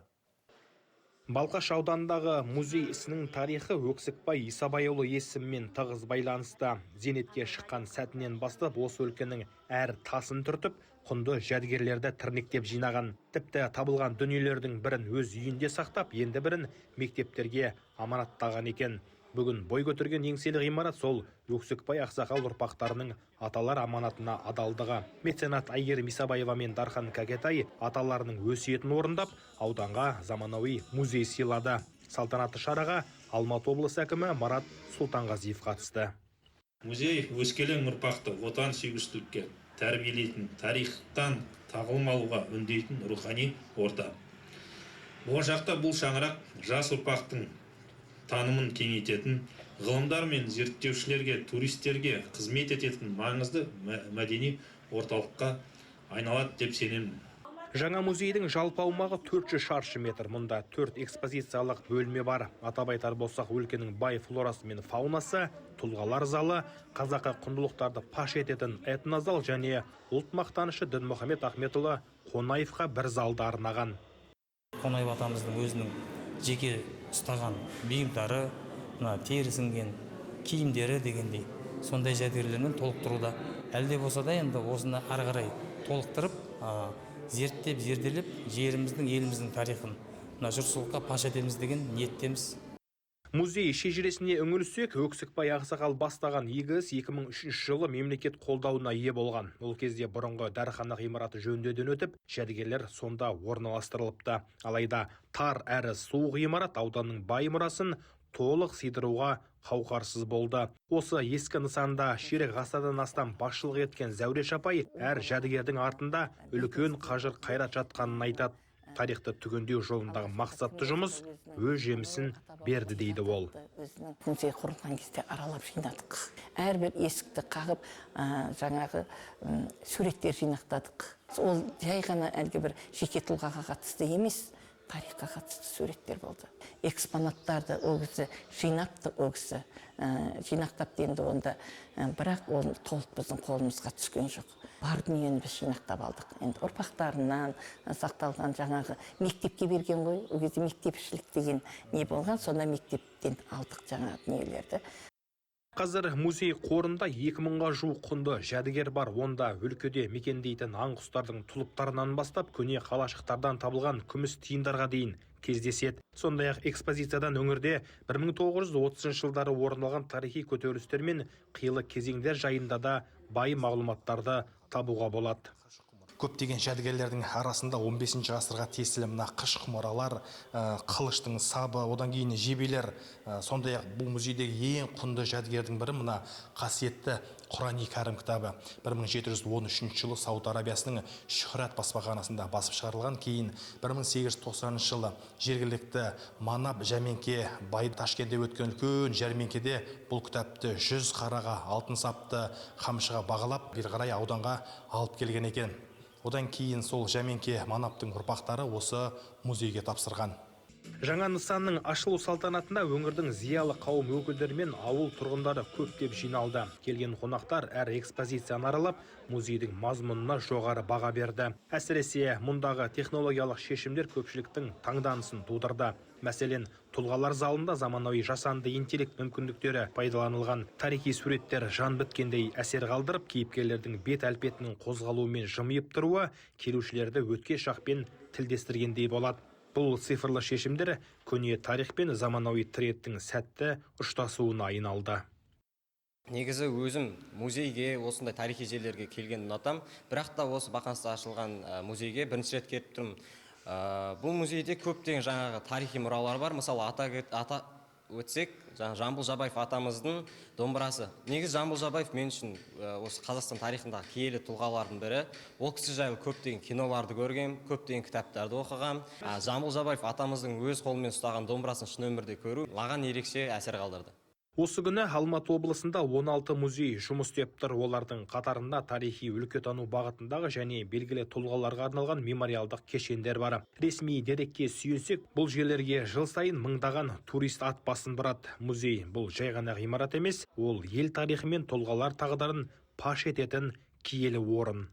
Балқаш ауданындағы музей ісінің тарихы Өксікбай Исабайұлы есімімен тығыз байланысты. Зейнетке шыққан сәтінен бастап осы өлкенің әр тасын түртіп, құнды жәдігерлерді тірнектеп жинаған. Тіпті табылған дүниелердің бірін өз үйінде сақтап, енді бірін мектептерге аманаттаған екен. Бүгін бой көтерген еңселі ғимарат сол Өксікбай ақсақал ұрпақтарының аталар аманатына адалдығы. Меценат Әйгерім Исабаева мен Дархан Кәкетай аталарының өсиетін орындап, ауданға заманауи музей сыйлады. Салтанатты шараға Алматы облысы әкімі Марат Сұлтанғазиев қатысты. Музей өскелең ұрпақты отан сүйгіштікке тәрбиелейтін, тарихтан тағылым алуға үндейтін рухани орта. Болашақта бұл шаңырақ жас ұрпақтың танымын кеңейтетін, ғылымдар мен зерттеушілерге, туристерге қызмет ететін маңызды мәдени орталыққа айналады деп сенемін. Жаңа музейдің жалпы аумағы 400 шаршы метр. Мұнда 4 экспозициялық бөлме бар. Атап айтар болсақ, өлкенің бай флорасы мен фаунасы, тұлғалар залы, қазақы құндылықтарды паш ететін этнозал және ұлт мақтанышы Дінмұхамед Ахметұлы Қонаевқа бір залды арнаған. Қонаев атамыздың өзінің жеке ұстаған бұйымдары, мына тері сіңген киімдері дегендей, сондай жәдігерлермен толықтыруда. Әлде болса да енді осыны ары қарай толықтырып, зерттеп, зерделеп, жеріміздің, еліміздің тарихын мына жұртшылыққа паш етеміз деген ниеттеміз. Музей шежіресіне үңілсек, Өксікбай ақсақал бастаған игі іс 2003 жылы мемлекет қолдауына ие болған. Ол кезде бұрынғы дәріхана ғимараты жөндеуден өтіп, жәдігерлер сонда орналастырылыпты. Алайда тар әрі суық ғимарат ауданның бай мұрасын толық сыйдыруға қауқарсыз болды. Осы ескі нысанда ширек ғасырдан астам басшылық еткен Зәуреш апай әр жәдігердің артында үлкен қажыр қайрат жатқанын айтады. Тарихты түгендеу жолындағы мақсатты жұмыс өз жемісін берді дейді ол. Өзінің музей құрылған кезде аралап жинадық. Әрбір есікті қағып, жаңағы суреттер жинақтадық. Ол жай ғана әлгі бір жеке тұлғаға қатысты емес, тарихқа қатысты суреттер болды. Экспонаттарды ол кісі жинапты, ол кісі жинақтапты енді онда, бірақ ол толық біздің қолымызға түскен жоқ. Бар дүниені біз жинақтап алдық. Енді ұрпақтарынан сақталған жаңағы мектепке берген ғой, ол кезде мектепшілік деген не болған, сонда мектептен алдық жаңағы дүниелерді. Қазір музей қорында 2000-ға жуық құнды жәдігер бар. Онда өлкеде мекендейтін аң құстардың тұлыптарынан бастап көне қалашықтардан табылған күміс тиындарға дейін кездеседі. Сондай-ақ экспозициядан өңірде 1930 жылдары орын алған тарихи көтерілістер мен қилы кезеңдер жайында да бай мағлұматтарды табуға болады. Көптеген жәдігерлердің арасында 15 ғасырға тиесілі мына қыш құмыралар, қылыштың сабы, одан кейін жебелер, сондай-ақ бұл музейдегі ең құнды жәдігердің бірі мына қасиетті Құрани Кәрім кітабы. 1713 жылы Сауд Арабиясының Шүхрат баспаханасында басып шығарылған, кейін 1890 жылы жергілікті Манап жәрмеңке бай Ташкентте өткен үлкен жәрмеңкеде бұл кітапты 100 қараға алтын сапты қамшыға бағалап, бері қарай ауданға алып келген екен. Одан кейін сол жәрмеңке Манаптың ұрпақтары осы музейге тапсырған. Жаңа нысанның ашылу салтанатында өңірдің зиялы қауым өкілдері мен ауыл тұрғындары көптеп жиналды. Келген қонақтар әр экспозицияны аралап, музейдің мазмұнына жоғары баға берді. Әсіресе мұндағы технологиялық шешімдер көпшіліктің таңданысын тудырды. Мәселен, тұлғалар залында заманауи жасанды интеллект мүмкіндіктері пайдаланылған. Тарихи суреттер жан біткендей әсер қалдырып, кейіпкерлердің бет әлпетінің қозғалуымен жымиып тұруы келушілерді өткен шақпен тілдестіргендей болады. Бұл цифрлы шешімдер көне тарих пен заманауи трендтің сәтті ұштасуына айналды. Негізі өзім музейге, осындай тарихи жерлерге келген ұнатам. Бірақ та осы Бақанста ашылған музейге бірінші рет келіп тұрмын. Бұл музейде көптеген жаңағы тарихи мұралар бар. Мысалы, ата өтсек, Жамбыл Жабаев атамыздың домбырасы. Негізі Жамбыл Жабаев мен үшін осы Қазақстан тарихындағы киелі тұлғалардың бірі. Ол кісі жайлы көптеген киноларды көргем, көптеген кітаптарды оқығам. Жамбыл Жабаев атамыздың өз қолымен ұстаған домбырасын шын өмірде көру маған ерекше әсер қалдырды. Осы күні Алматы облысында 16 музей жұмыс істеп тұр. Олардың қатарында тарихи өлкетану бағытындағы және белгілі тұлғаларға арналған мемориалдық кешендер бар. Ресми дерекке сүйенсек, бұл жерлерге жыл сайын мыңдаған турист ат басын бұрады. Музей бұл жай ғана ғимарат емес, ол ел тарихы мен тұлғалар тағдырын паш ететін киелі орын.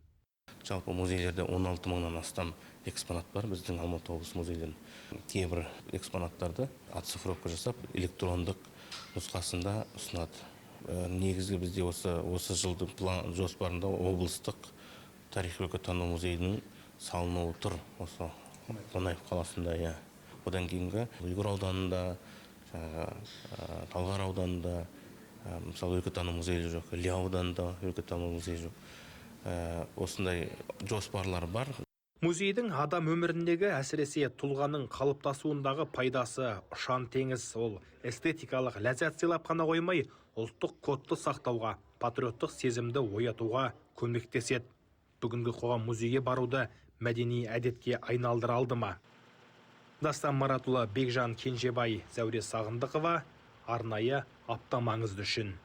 Жалпы музейлерде 16 мыңнан астам экспонат бар. Біздің Алматы облысы музейлерінің кейбір экспонаттарды оцифровка жасап, электрондық нұсқасында ұсынады. Негізгі бізде осы жылдың план жоспарында облыстық тарих өлкетану музейінің салынуы тұр осы Қонаев қаласында, иә. Одан кейінгі Ұйғыр ауданында, Талғар ауданында, мысалы, өлкетану музейі жоқ, Іле ауданында өлкетану музейі жоқ. Осындай жоспарлар бар. Музейдің адам өміріндегі, әсіресе тұлғаның қалыптасуындағы пайдасы ұшан теңіз. Ол эстетикалық ләззат сыйлап қана қоймай, ұлттық кодты сақтауға, патриоттық сезімді оятуға көмектеседі. Бүгінгі қоғам музейге баруды мәдени әдетке айналдыра алды ма? Дастан Маратұлы, Бекжан Кенжебай, Зәуре Сағындықова, арнайы апта маңызды үшін.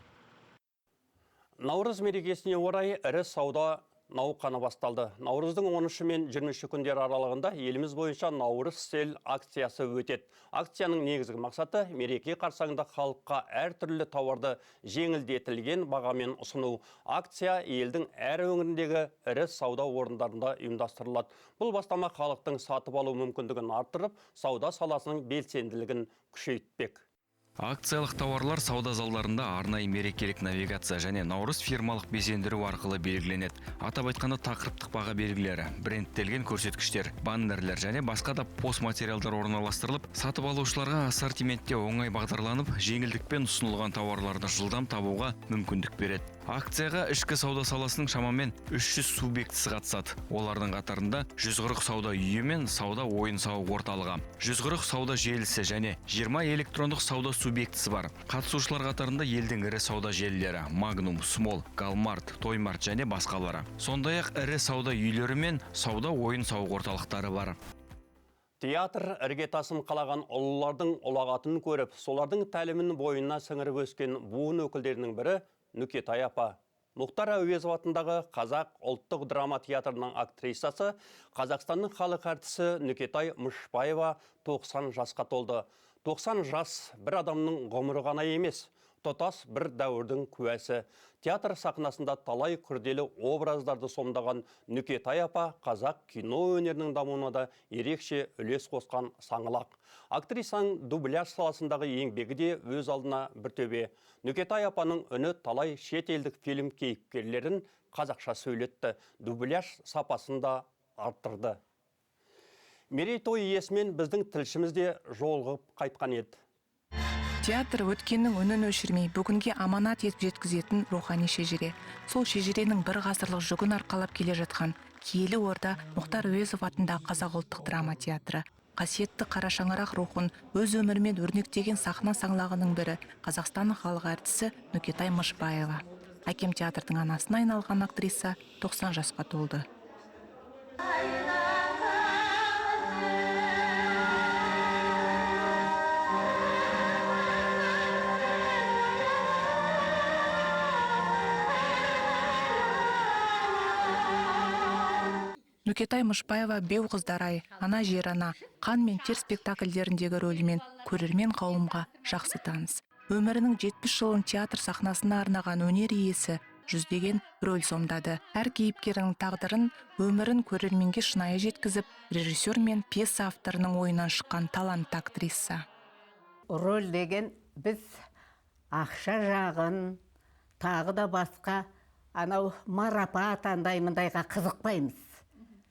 Наурыз мерекесіне орай ірі сауда науқаны басталды. Наурыздың 13 мен 23 күндері аралығында еліміз бойынша Наурыз сел акциясы өтеді. Акцияның негізгі мақсаты мереке қарсаңында халыққа әртүрлі тауарды жеңілдетілген бағамен ұсыну. Акция елдің әр өңіріндегі ірі сауда орындарында ұйымдастырылады. Бұл бастама халықтың сатып алу мүмкіндігін арттырып, сауда саласының белсенділігін күшейтпек. Акциялық тауарлар сауда залдарында арнайы мерекелік навигация және Наурыз фирмалық безендіру арқылы белгіленеді. Атап айтқанда, тақырыптық баға белгілері, брендтелген көрсеткіштер, баннерлер және басқа да постматериалдар орналастырылып, сатып алушыларға ассортиментте оңай бағдарланып, жеңілдікпен ұсынылған тауарларды жылдам табуға мүмкіндік береді. Акцияға ішкі сауда саласының шамамен 300 субъектісі қатысады. Олардың қатарында 140 сауда үйі мен сауда ойын-сауық орталығы, 140 сауда желісі және 20 электрондық сауда субъектісі бар. Қатысушылар қатарында елдің ірі сауда желілері Магнум, Смол, Галмарт, Тоймарт және басқалары. Сондай-ақ ірі сауда үйлері мен сауда ойын-сауық орталықтары бар. Театр іргетасын қалаған ұлылардың ұлағатын көріп, солардың тәлімін бойына сіңіріп өскен буын өкілдерінің бірі Нүкетай апа. Мұхтар Әуезов атындағы Қазақ ұлттық драма театрының актрисасы, Қазақстанның халық әртісі Нүкетай Мышбаева 90 жасқа толды. 90 жас бір адамның ғұмыры ғана емес, тұтас бір дәуірдің куәсі. Театр сахнасында талай күрделі образдарды сомдаған Нүкетай апа қазақ кино өнерінің дамуына да ерекше үлес қосқан саңлақ. Актрисаның дубляж саласындағы еңбегі де өз алдына бір төбе. Нүкетай апаның үні талай шет елдік фильм кейіпкерлерін қазақша сөйлетті, дубляж сапасын да арттырды. Мерейтой иесімен біздің тілшіміз де жолығып қайтқан еді. Театр өткеннің үнін өшірмей, бүгінге аманат етіп жеткізетін рухани шежіре. Сол шежіренің бір ғасырлық жүгін арқалап келе жатқан киелі орда Мұхтар Әуезов атындағы Қазақ ұлттық драма театры. Қасиетті қара шаңырақ рухын өз өмірімен өрнектеген сахна саңлағының бірі Қазақстанның халық әртісі Нүкетай Мышбаева. Әкем театрдың анасына айналған актриса 90 жасқа толды. Нүкетай Мышбаева беу қыздар ай, ана жер ана, Қан мен тер спектакльдеріндегі рөлімен көрермен қауымға жақсы таныс. Өмірінің 70 жылын театр сахнасына арнаған өнер иесі жүздеген рөл сомдады. Әр кейіпкерінің тағдырын, өмірін көрерменге шынайы жеткізіп, режиссер мен пьеса авторының ойынан шыққан талантты актриса. Роль деген біз ақша жағын, тағы да басқа анау марапат андай мындайға қызықпаймыз.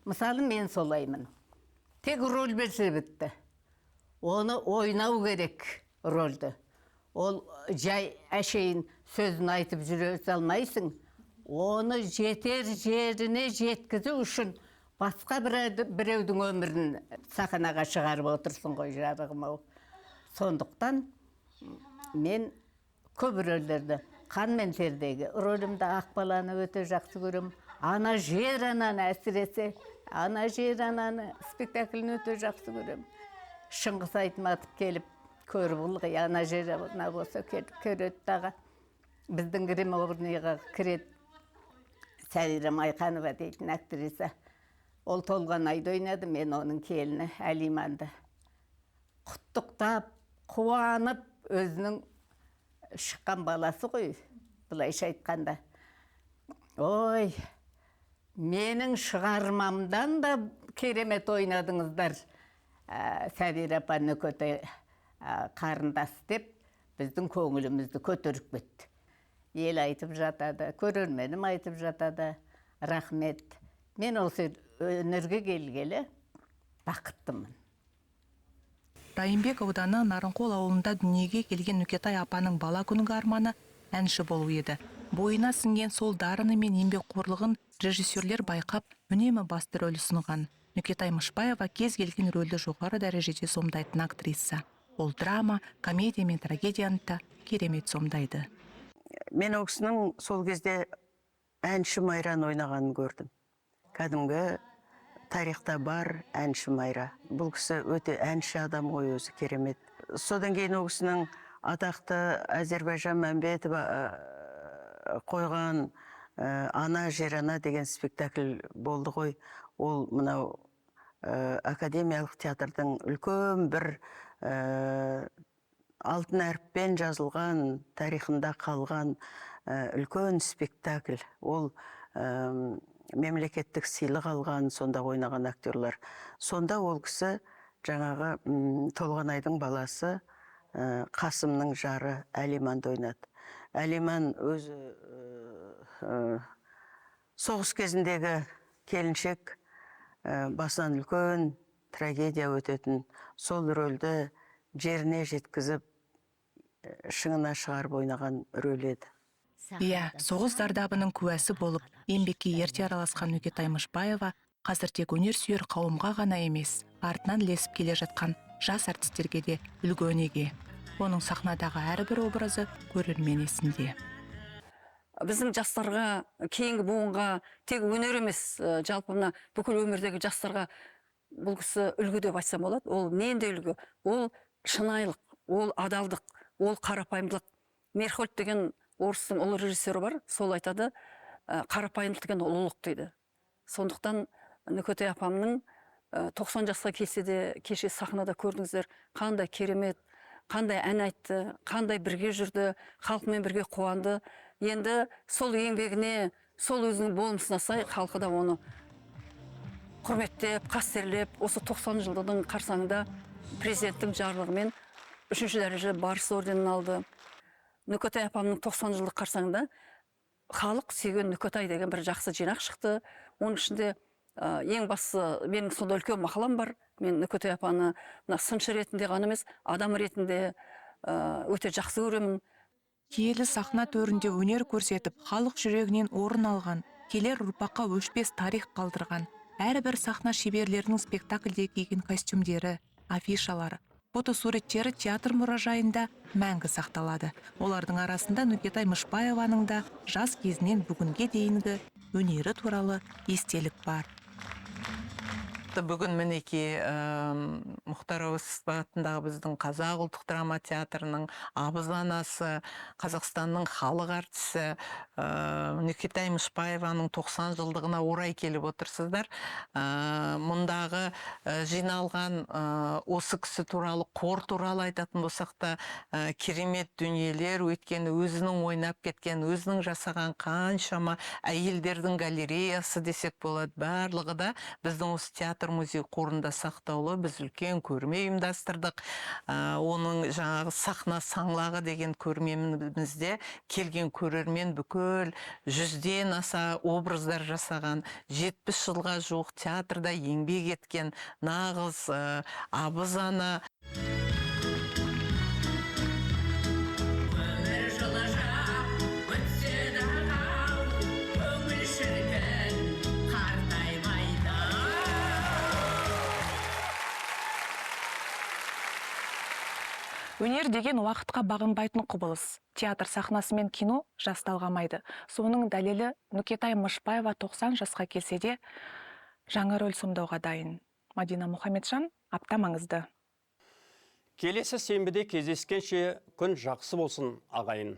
Мысалы, мен солаймын. Тек роль берсе, бітті. Оны ойнау керек, рольді. Ол жай әшейін сөзін айтып жүре салмайсың. Оны жетер жеріне жеткізу үшін басқа біреудің өмірін сахнаға шығарып отырсың ғой, жарығым ау. Сондықтан мен көп рөлдерді, Қан мен тердегі рөлімді, Ақбаланы өте жақсы көремін. Ана жер ананы, әсіресе Ана жер ананы спектаклін өте жақсы көремін. Шыңғыс Айтматов келіп көріп, ылғи Ана жер ана болса, келіп көреді дағы, біздің гримерныйға кіреді. Сәбира Майқанова дейтін актриса, ол Толғанайды ойнады, мен оның келіні Әлиманды. Құттықтап, қуанып, өзінің шыққан баласы ғой былайша айтқанда, «Ой, менің шығармамдан да керемет ойнадыңыздар, Сәбира апа, Нүкетай қарындас», – деп біздің көңілімізді көтеріп кетті. Ел айтып жатады, көрерменім айтып жатады, рахмет. Мен осы өнерге келгелі бақыттымын. Райымбек ауданы Нарынқол ауылында дүниеге келген Нүкетай апаның бала күнгі арманы әнші болу еді. Бойына сіңген сол дарыны мен еңбекқорлығын режиссерлер байқап, үнемі басты рөл ұсынған. Нүкетай Мышбаева кез келген рөлді жоғары дәрежеде сомдайтын актриса. Ол драма, комедия мен трагедияны да керемет сомдайды. Мен ол кісінің сол кезде әнші Майраны ойнағанын көрдім. Кәдімгі тарихта бар әнші Майра. Бұл кісі өте әнші адам ғой өзі, керемет. Содан кейін ол кісінің атақты Әзербайжан Мәмбетова қойған «Ана жер ана» деген спектакль болды ғой. Ол мынау академиялық театрдың үлкен бір алтын әріппен жазылған тарихында қалған үлкен спектакль. Ол мемлекеттік сыйлық алған сонда ойнаған актерлар. Сонда ол кісі жаңағы Толғанайдың баласы Қасымның жары Әлиманды ойнады. Әлиман өзі соғыс кезіндегі келіншек, басынан үлкен трагедия өтетін, сол рөлді жеріне жеткізіп, шыңына шығарып ойнаған рөл еді. Иә, соғыс зардабының куәсі болып, еңбекке ерте араласқан Нүкетай Мышбаева қазір тек өнер сүйер қауымға ғана емес, артынан ілесіп келе жатқан жас әртістерге де үлгі өнеге. Оның сахнадағы әрбір образы көрермен есінде. Біздің жастарға, кейінгі буынға, тек өнер емес, жалпы мына бүкіл өмірдегі жастарға бұл кісі үлгі деп айтсам болады. Ол нендей үлгі? Ол шынайылық, ол адалдық, ол қарапайымдылық. Мейерхольд деген орыстың ұлы режиссері бар, сол айтады, қарапайымдылық деген ұлылық дейді. Сондықтан Нүкетай апамның 90 жасқа келсе де, кеше сахнада көрдіңіздер, қандай керемет, қандай ән айтты, қандай бірге жүрді, халқымен бірге қуанды. Енді сол еңбегіне, сол өзінің болмысына сай халқы да оны құрметтеп, қастерлеп, осы 90 жылдың қарсаңында президенттің жарлығымен үшінші дәреже Барыс орденін алды. Нүкетай апамның 90 жылдық қарсаңында «Халық сүйген Нүкетай» деген бір жақсы жинақ шықты. Оның ішінде ең бастысы, менің сонда үлкен мақалам бар. Мен Нүкетай апаны мына сыншы ретінде ғана емес, адам ретінде өте жақсы көремін. Киелі сахна төрінде өнер көрсетіп, халық жүрегінен орын алған, келер ұрпаққа өшпес тарих қалдырған әрбір сахна шеберлерінің спектакльде киген костюмдері, афишалары, фотосуреттері театр мұражайында мәңгі сақталады. Олардың арасында Нүкетай Мышбаеваның да жас кезінен бүгінге дейінгі өнері туралы естелік бар. Тіпті бүгін мінекей Мұхтар Әуезов атындағы біздің Қазақ ұлттық драма театрының абыз анасы, Қазақстанның халық әртісі Нүкетай Мышбаеваның 90 жылдығына орай келіп отырсыздар. Мұндағы жиналған осы кісі туралы, қор туралы айтатын болсақ та, керемет дүниелер, өйткені өзінің ойнап кеткен, өзінің жасаған қаншама әйелдердің галереясы десек болады, барлығы да біздің осы театр музей қорында сақтаулы. Біз үлкен көрме ұйымдастырдық. Оның жаңағы сахна саңлағы деген көрмемізде келген көрермен бүкіл 100-ден аса образдар жасаған, 70 жылға жуық театрда еңбек еткен нағыз абыз ана. Өнер деген уақытқа бағынбайтын құбылыс. Театр сахнасы мен кино жас талғамайды. Соның дәлелі Нүкетай Мышбаева 90 жасқа келсе де жаңа рөл сомдауға дайын. Мадина Мұхамеджан, апта маңызды. Келесі сенбіде кездескенше күн жақсы болсын, ағайын.